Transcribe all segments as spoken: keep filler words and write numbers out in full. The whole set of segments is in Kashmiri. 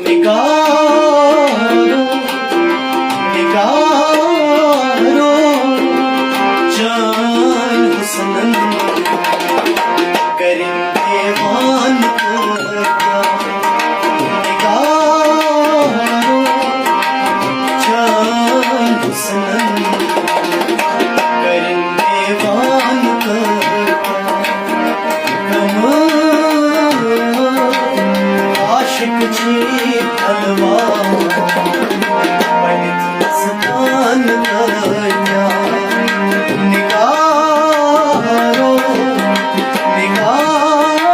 نگارو، نگارو، چٲنۍ حُسنن کٔرِن دیوانہٕ تہٕ کیٛاہ۔ نگارو، چٲنۍ حُسنن کٔرِن دیوانہٕ تہٕ کیٛاہ۔ کم عاشق چھ حلوا بنت مستان کیا۔ نگارو، نگارو۔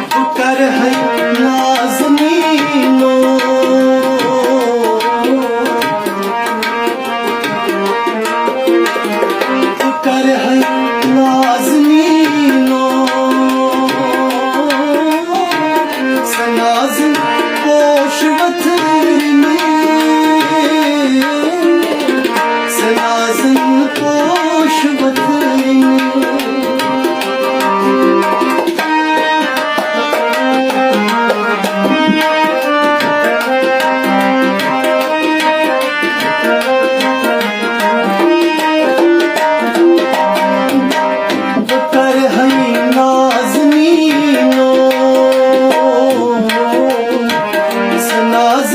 بہٕ کرٕ ہے نازنیٖنو، بہٕ کرٕ ہے نازنیٖنو، سۄ نازن پوش وتھٲنی، سۄ نازن پوش وتھٲنی۔ بہٕ کرٕ ہے نازنیٖنو، سۄ ناز